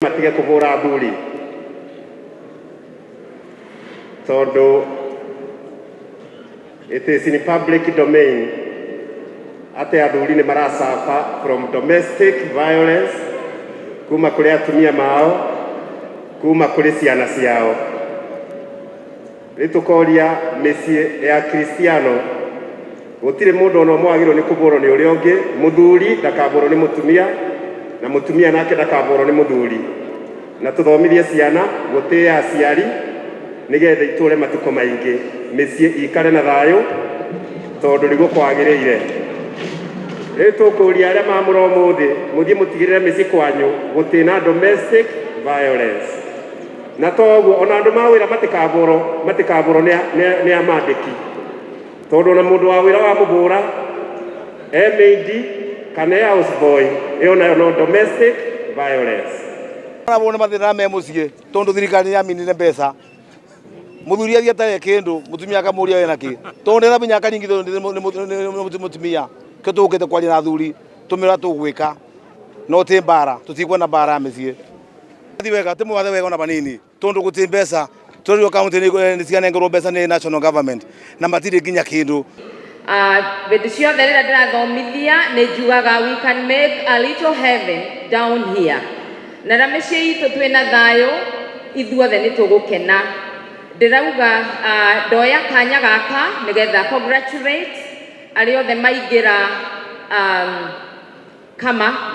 Matige kũhũra athuri tondũ it is in public domain atĩ athuri nĩ marasuffer from domestic violence kuma kũrĩ atumia mao, kuma kũrĩ ciana ciao. Rĩu tũkoria mĩciĩ ya Kristiano, gũtirĩ mũndũ ona ũmwe wagĩrĩirwo nĩ kũbũrwo nĩ ũrĩa ũngĩ. Mũthuri ndakabũrwo nĩ mũtumia na mũtumia nake ndakabũrwo nĩ mũthuri, na tũthomithie ciana gũtĩĩa aciari nĩgetha itũre matukũ maingĩ, mĩciĩ ikare na thayũ tondũ nĩguo kwagĩrĩire. Rĩu tũkũria arĩa mamũra ũmũthĩ, mũthiĩ mũtigĩrĩre mĩciĩ kwanyu gũtĩna domestic violence, na toguo ona andũ ma wĩra matikabũrwo nĩ amandĩki, tondũ ona mũndũ wa wĩra wamũbũra, e maid kana e house boy, ĩyo nayo no domestic violence. Nabo nĩ mathĩna me mũciĩ tondũ thirikari nĩ yaminire mbeca. Mũthuri athiĩ atarĩ kĩndũ, mũtumia akamũria wĩna kĩ, tondũ ndĩramenya akaringithio nĩ mũtumia. Kĩo tũkĩte kwaria na athuri tũmĩra tũgwĩka no ti mbara, tũtikwenda mbara ya mĩciĩ. Thi wega, ti mwathe wega ona banini tondũ gũtirĩ mbeca. Tũrĩo kaunti nĩ cianengerwo mbeca nĩ national government na matirĩ nginya kĩndũ. Hĩndĩ ciothe rĩrĩa ndĩrathomithia nĩ njugaga we can make a little heaven down here, na rĩrĩa mĩciĩ itũ twĩna thayũ, ithuothe nĩ tũgũkena. Ndĩrauga ndoya kanya gaka nĩgetha congratulate arĩa othe maingĩra kama.